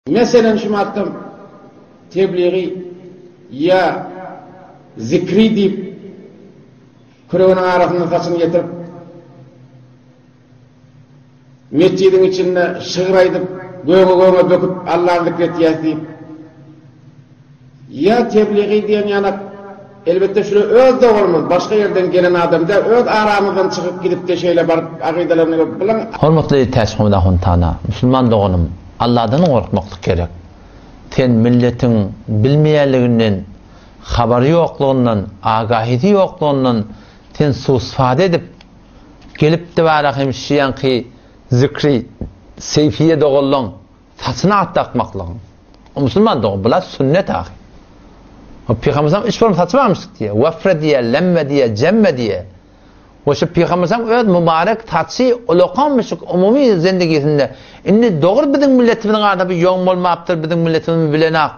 Meselem şu maddam tebligi ýa zikri diýip küreginiň arasyndan saçyny getirip metjidiň içinde şygyr aýdyp göge-göge böküp Allany zikretýäs diýip Ýa tebligi diýen ýanak, elbetde şular öz doganymyz, başga ýerden gelen adam däl, öz aramyzdan çykyp gidipde şeýle baryp akydalaryny görüp bilen. Hormatly Täçmuhammet Ahuntana, musulman doganym, Allahdan gorkmaklyk gerek. Sen milletiň bilmeýänliginden, habary ýoklugyndan, agahisi ýoklugyndan sen susfade edip, gelipdi bara hem şiýanky zikri seýfiýe doganlaň Saçyna at dakmaklygyň. O musulman dogan, bular sünnet ahy. O Pygamberimiz üç bölüm saçy barmyş diýýär. Wafre diýýär, lemme diýýär, jemme diýýär. We şu Pygamberimiz öz mübarek saçy ulakanmyş umumy zendigisinde. Indi dogry biziň milletimiziň arasynda bir ýoň bolmapdyr, biziň milletimiz bilenak.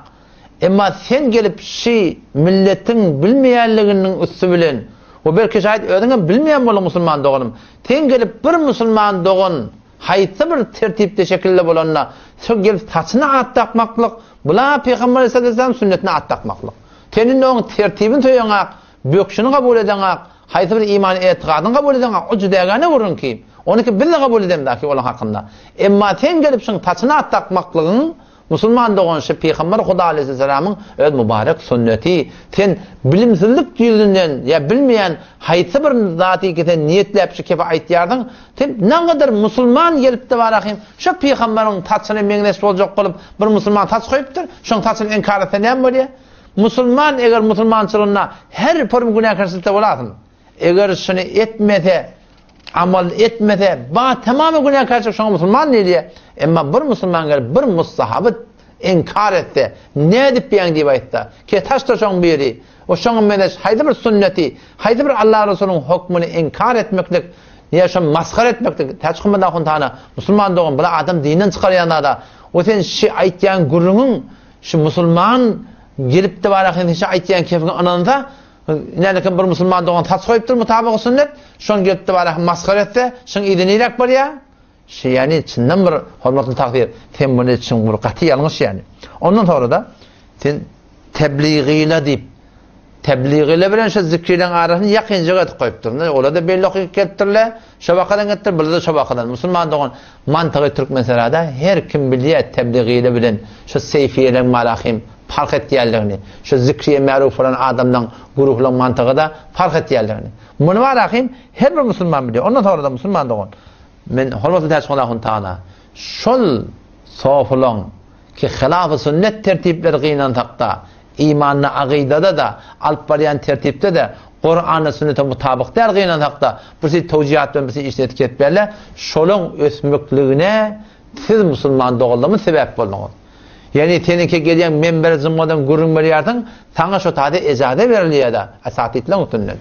Emma sen gelip şi milletiň bilmeýänliginiň üsti bilen, we belki şaýat özüň hem bilmeýän boluň musulman doganym, sen gelip bir musulman dogan Haýsy bir tertipde şekilde bolanda şol gelip saçyna at dakmaklyk, bula Pygamber aleyhissalam sünnetine at dakmaklyk. Sen indi oň tertibini söýeňak, bökşüni kabul edeňak, haýsy bir iman etigadyny kabul edeňak, o jüdägäne gürrüň ki, onyky biz-de kabul edemzaki olaň hakynda. Emma sen gelip şuň saçyna at dakmaklygyň Musulman dogan şu Pygamber Huda aleýhissalamyň öz mübarek sünneti. Sen bilimsizlik ýüzünden ýa bilmeýän haýsy bir zaty ki sen niýetläp şu kepi aýtýarsyň, sen naňadyr musulman gelipdi barahym şu pygamberiň saçyna meňzeş boljak bolup bir musulman saç goýupdyr, şoň saçyny inkar etse näme bolýar? Musulman eger musulmançylygynda her purm günäkärçilikde bolasyn. Eger şuny etmese, amal etmese, ba tamamy günäkärçilik şoňa musulman diýilýär. Emma bir musulman gelip bir mustahaby inkar etse, nädip ýaň diýip aýtsa, ki taşda şoň biri, o şoňa meňzeş haýsy bir sünneti, haýsy bir Allah Resulynyň hökmüni inkar etmeklik, ýa şony masgara etmeklik, Täçhumad ahun tana, musulman dogan, bula adam dinden çykarýan zada. O sen şi aýtýan gürrüňiň şu musulman gelipdi barahyn sen şi aýtýan kefiňe ynansa, Nälekin bir musulman dogan saç goýupdyr mutabygy sünnet, şony gelipdi bara masgara etse, şuň yzy niräk barýar? Şu ýani çyndan bir hormatly tagsyr, sen muny çyn bir gaty ýalňyş ýani. Ondan sonra-da sen tebligyla diýip, tebligyla bilen şu zikrileň arasyny ýakynjak edip goýupdyr. Olar-da belli okyp gelipdirler, şo wakadan gelipdir, bular-da şo wakadan. Musulman dogan mantygy Türkmenserada her kim bilýär tebligyla bilen şu seýfiýeleň marahym parh etýänligini, şu zikriye märuf bolan adamlaň, güruhlaň mantygy-da parh etýänligini. Muny bar ahym her bir musulman bilýär. Ondan soňra-da musulman dogan, men hormatly Täçguly ahun Tagala, şol sofulaň ki hylafy sünnet tertipleri gynansakda, imanda, agydada-da, alyp barýan tertipde-de Kurana, sünnete mutabyk däl gynansakda, bir şey towjihat bilen bir şey işini etki etmeli, şolaň ösmekligine siz musulman doganlarymyz sebäp bolduňyz. Ýagny seniňki gelýän menbere jymmadan gürrüň berýärsiň, saňa şo taýda ejaza berilýär-de esatidleň üstünden.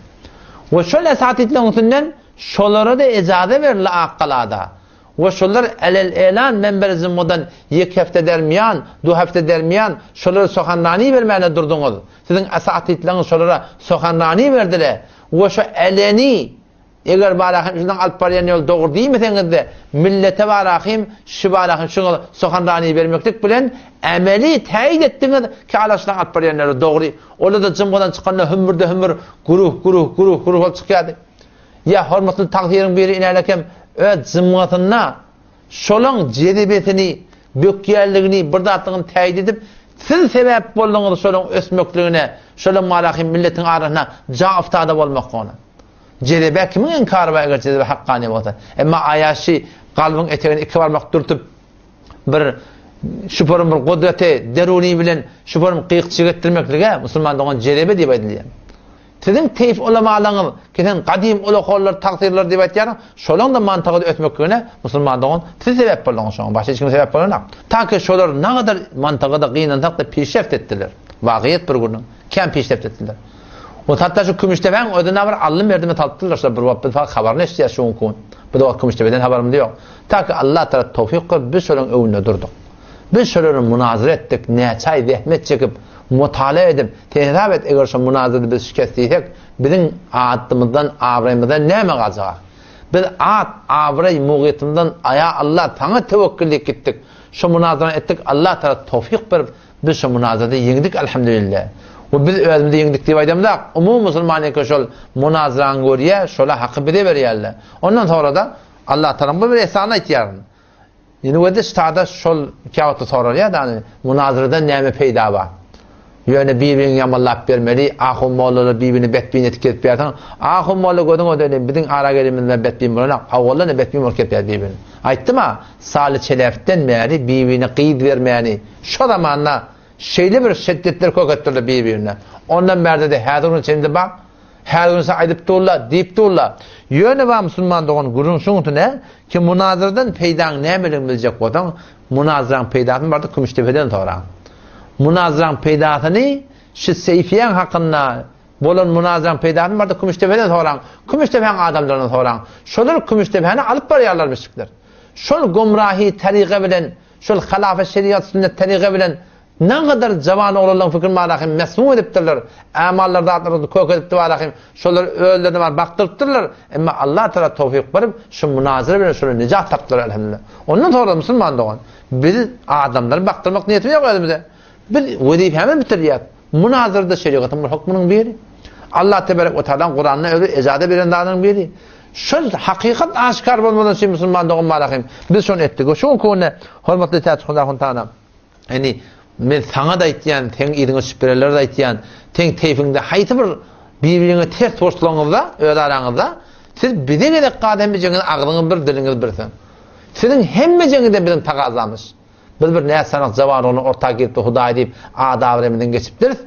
We şol esatidleň üstünden şolara-da ejaza berildi Akgalada. We şolar älel-elan menbere jymmadan ýek hepde dermiýan, du hepde dermiýan şolara sohanrani bermäne durduňyz. Siziň esatidleňiz şolara sohanrani berdile. We şo äleni Eger barahym şundan alyp barýan ýol dogry diýmeseňiz-de, millete barahym şu barahym şuňa sohanrani bermeklik bilen emeli täýit etdiňiz ki ala şundan alyp barýan ýoly dogry. Olar-da jymgydan çykanda hümmürde-hümmür güruh, güruh, güruh, güruh bolup çykýardy. Ýa hormatly tagsyryň biri inälekem öz jymgysynda şolaň jezebesini, bökýänligini, bir zatlygyny täýit edip, siz sebäp bolduňyz şolaň ösmekligine, şolaň barahym milletiň arasynda ja uftada bolmaklygyna. Jezebe kimiň inkary bar eger jezebe hakkany bolsa. Emma aýaşy galbyň etegini iki barmak dürtüp bir şüperin bir gudraty deruni bilen şüperin gyýkçyk etdirmeklige musulman dogan jezebe diýip aýdylýar. Siziň teýf ulamalaryňyz ki sen gadym ulakollar tagsyrlar diýip aýtýarsyň, şolaň da mantygy ösmekligine musulman dogan siz sebäp bolduňyz şoňa, başga hiç kim sebäp bolanok. Ta ki şolar nagadar mantygy-da gynansak-da pişreft etdiler. Wagyýet bir günüň kän pişreft etdiler. O hatda şu Kümüşdepäň özüne bir alnym berdime salypdyrlar şular bir wagt biz fakat habaryny eşitýäs şu günki gün. Biz o wagt Kümüşdepeden habarymyz ýok. Ta ki Allah tarap towfyk berip biz şolaryň öňünde durduk. Biz şolary munazara etdik, näçe aý zähmet çekip, mutala edip, sen hesap et eger şo munazarada biz şikest diýsek, biziň adymyzdan, abraýymyzdan näme galjak? Biz at, abraý, mugytymyzdan Ýa Allah saňa töwekgül diýip gitdik. Şo munazarany etdik, Allah Tagala towfyk berip, biz şo munazarada ýeňdik Elhamdülillah. We biz özümizi ýeňdik diýip aýdamzak, umumy musulman eke şol munazarany görýär, şola haky bize berýärler. Ondan soňra-da Allah Tagalaň bu bir ihsanyny aýtýaryn. Indi wede ştada şol käwagtda soralýar da, munazaradan näme peýda bar? Ýöne bir-birini ýamanlap bermeli, ahun mollalar bir-birini betbin etip gezip ýörseň, ahun molla gözüň ödeni biziň ara gelenimizden betbin bolanok, awaldan-da betbin bolup gezip ýör bir-birini. Aýtdym-a, Saly Çelefden bäri bir-birine gyz bermäni şo zamanda şeýle bir şeddetler kök etdirdi bir-birine. Ondan bärde-de häzir güne çenli bar. Her gün sen aýdyp durla, diýip durla. Ýöne bar musulman dogan gürrüň şuňuty ne, ki munazaradan peýdaň nämeligini biljek bolsaň, munazaraň peýdasyny barda Kümüşdepeden soraň. Munazaraň peýdasyny şu Seýfiýaň hakynda bolan munazaraň peýdasyny barda Kümüşdepeden soraň. Kümüşdepäň adamlaryndan soraň. Şolar Kümüşdepäni alyp barýarlarmyşyklar. Şol gomrahi taryga bilen, şol halafa şerigat sünnet taryga bilen Nagadar jawan oglanlaryň fikrini barahym mesmum edipdirler, ämallar zatlaryny kök edipdi barahym, şolar özlerine baryp bakdyrypdyrlar, emma Allah Tagala towfyk berip, şu munazara bilen şolar nejat tapdylar elhamdülillah. Ondan soňra musulman dogan, biz adamlary bakdyrmak niýetimiz ýok özümize. Biz wezipämizi bitirýäs. Munazara-da şerigatyň bir hukmynyň biri. Allah tebarek we taalaň Kuranda özi ejaza beren zadynyň biri. Şol hakykat aşkar bolmadan şi musulman dogan barahym, biz şony etdik. Şu günki hormatly Täç Hudaýhon Tagala Indi men saňa-da aýtýan, seň yzyňa düşüp berenlere-de aýtýan, seň teýfiňde haýsy bir bir-biriňe ters bolsaňyzda, öz araňyzda, siz bize gezek galsa hemmejeňiz agzyňyz bir, diliňiz bir siziň. Siziň hemmejeňizden biziň tagazamyz. Biz bir näsanak jawan oglan orta giripdi Hudaý diýip adabremizden geçipdiris.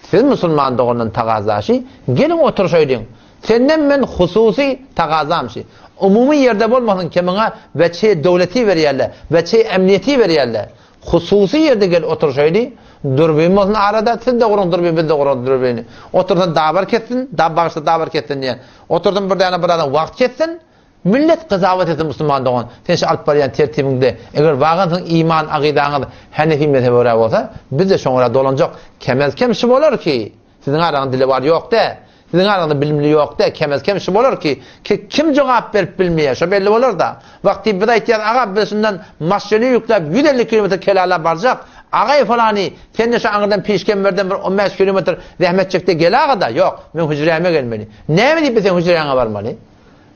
Siz musulman dogandan tagazaşy, geliň oturyşaýlyň. Senden men hususy tagazam şi. Umumy ýerde bolmasyn kemiňe weçhe döwleti berýärler, weçhe emniýeti berýärler. Hususy ýerde gel oturşaýly, dürbin bolsun arada, siz-de guruň dürbin, biz-de guraly dürbini. Otursyn dabar kessin, da bagyşla dabar kessin diýen. Otursyn bir däne bir adam wagt kessin, millet gyzawat etsin musulman dogan, sen şu alyp barýan tertibiňde, eger wagan siziň iman agydaňyz Hanefi mezhebe görä bolsa, biz-de şoňa görä dolanjak. Kemez-kem şu bolar ki, Siziň araňyzda dilewar ýok dä. Siziň araňyzda bilimli ýok dä. Kemez-kem şu bolar ki, ki kim jogap berip bilmeýär, şo belli bolar-da. Wagty biz aýtýas, aga biz şundan maşyny ýükläp 150 kilometr Kelala barjak. Agaý falany, sen-de şu aňyrdan Pişkemberden bir 15 kilometr zähmet çek-de gel aga-da. Ýok, meň hüjräme gelmeli. Näme diýip biz seň hüjräňe barmaly?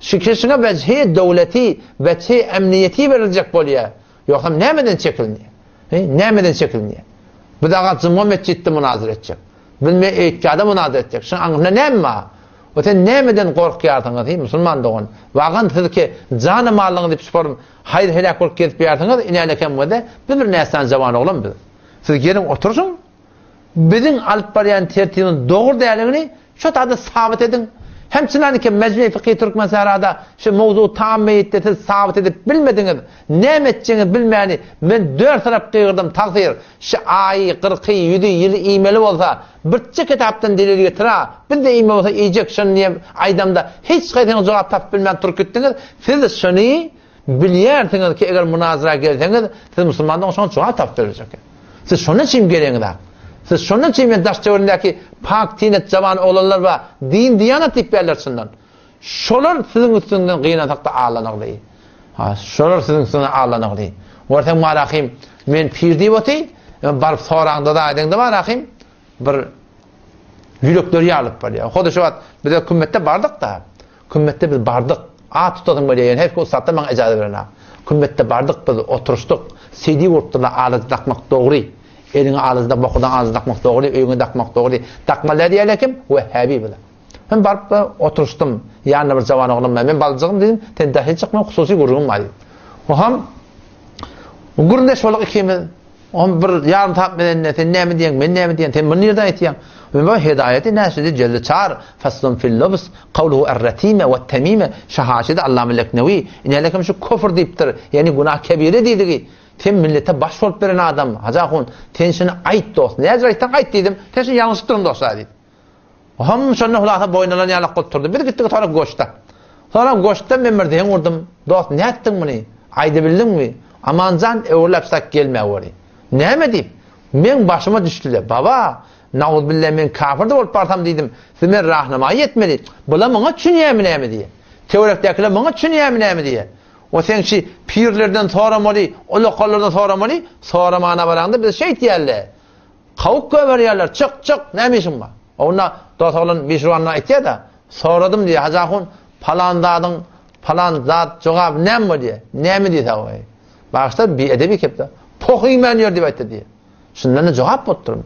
Şu kişiňe wejhi döwleti, wejhi emniýeti beriljek bolýar. Ýogsam nämeden çekilinýär? He, nämeden çekilinýär? Biz aga juma metjitde munazara etjek. Biz me eýtgada munazara etjek. Şuň aňyrsynda näme bar? O sen nämeden gorkýarsyňyz, he, musulman dogan? Wagan siz ki jany malyňyzy diýip şuparym haýyr heläk bolup gezip ýarsyňyz, inälekem wede, biz bir näsany jawan oglan biz. Siz geliň oturyşyň. Biziň alyp barýan tertibimiz dogry däldigini şo taýda sabyt ediň. Hem çynanyki Mejmei Fykhi Türkmensährada şu mowzugy tam meýitde siz sabyt edip bilmediňiz. Näme etjegiňizi bilmäni men dört tarap gygyrdym tagsyr, şu aýy, gyrky, ýüzi, ýyly iýmeli bolsa, birçe kitapdan delil getir-a, biz-de iýmeli bolsa iýjek şony diýip aýdamda hiç haýsyňyz jogap tapyp bilmän turup gitdiňiz. Siz şony Bilýärsiňiz ki, eger munazara gelseňiz, siz musulmandygyňyz şoňa jogap tapyp berjek. Siz şondan üçin geleňiz-a. Siz şondan üçin men daş-töweregimdäki pak tinet jawan oglanlar bar, din-diýanat diýip berler çyndan. Şolar siziň üstüňizden gynansak-da aglanagly. Ha, şolar siziň üstüňizden aglanagly. Görseň Marahym, men pir diýip oty, baryp soraňda-da aýdaňda Marahym, bir ýürekleri ýarylyp barýar. Hody şu wagt bize kümmetde bardyk-da. Kümmetde biz bardyk. At tutasym gelýär, ýöne her ki ussatdan maňa ejaza berenok. Kümmetde bardyk biz, oturyşdyk. CD urupdyrlar, alajy dakmak dogry. Eliňe alajy dak, bokurdagyňa alajy dakmak dogry, öýüňe dakmak dogry. Dakmaly däl diýýärler kim? Wehhabi bular. Men baryp oturyşdym. Ýanynda bir jawan oglan bar. Men baljygym diýdim, sen dahy çykma, hususy gürrüňim bar diýdim. Oňam gürrüňdeş bolduk ikimiz. Oňam bir ýarym sagat bilen sen näme diýýäň, men näme diýýän, sen muny nirden aýtýaň? Men bu Hidaýeti Näşidi jeldi çar, Faslun fil lubs, kawluhu er-ratime we-temime, şu haşyda Allama Leknewi, inelekem şu küfr diýipdir, ýagny günah kebire diýdigi. Sen millete baş bolup beren adam, Hajy ahun, sen şuny aýt dost, näcir aýtsaň aýt diýdim, sen şuny ýalňyşypdyryn dost diýdi. Hom şonda hulasa boýun alan ýalak bolup turdy. Biz gitdik soňra goşda. Soňra goşda men bir zeň urdum. Dost nätdiň muny? Aýdybildiňmi? Amanjan öwrüläp sak gelmä weri. Näme diýip? Meň başyma düşdüle. Baba, nauzbilla men kafir-de bolup barsam diýdim. Siz meni rahnamaýy etmeli. Bula muňa düşünýärmi näme diýýä. Töwerekdäkiler muňa düşünýärmi näme diýýär. O seň şi pirlerden soramaly, ulakallardan soramaly, soramana baraňda bize şeýtýärler. Kawuk göberýärler, çyk, çyk, näme işiň bar? Onda dos oglan Bişruwandan aýtýar-da, soradym diýýär, Hajy ahun, palan zadyň, palan zat jogaby näme bolýar? Näme diýse goý. Bagyşla, biedebi kepde. Poh iýmän ýör diýip aýtdy diýýär. Şundan-da jogap bolupdyrmy?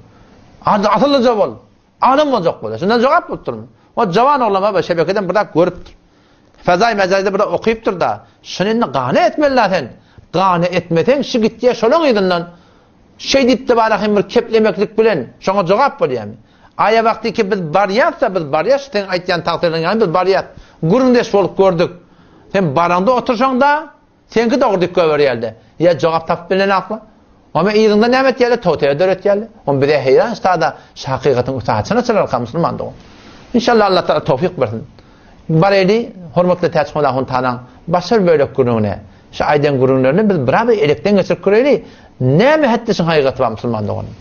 Asyllyja bol. Alym boljak bolýar. Şundan jogap bolupdyrmy? O jawan oglan baba şebekeden bir zat görüpdir. Fezaý mejaýda bir zat okypdyr-da. Şuny indi gana etmeli-dä sen. Gana etmeseň, şu gitýär şolaň yzyndan. Şeý diýip-de bara hem bir keplemeklik bilen şoňa jogap bolýarmy? Aýa wagty ki biz barýas-da, biz barýas, seň aýtýan tagsyryň ýanyna biz barýas. Gürrüňdeş bolup gördük. Sen baraňda oturşaňda, Seňki dogry diýip goýberýärdi. Ýa jogap tapyp bilenakmy? Onda yzyňda näme etýärler? Towteýe döretýärler. Onda bize heýran ştada şu hakykatyň üsti haçan açylarka musulman dogan. Inşallah Allah Taala towfyk bersin. Bareli hormatly Täçhon ahun tanaň başga bir bölek gürrüňine, şu aýdan gürrüňlerini biz biraz bir elekden geçirip göreli. Näme hetdi şuň hakykaty bar musulman doganym?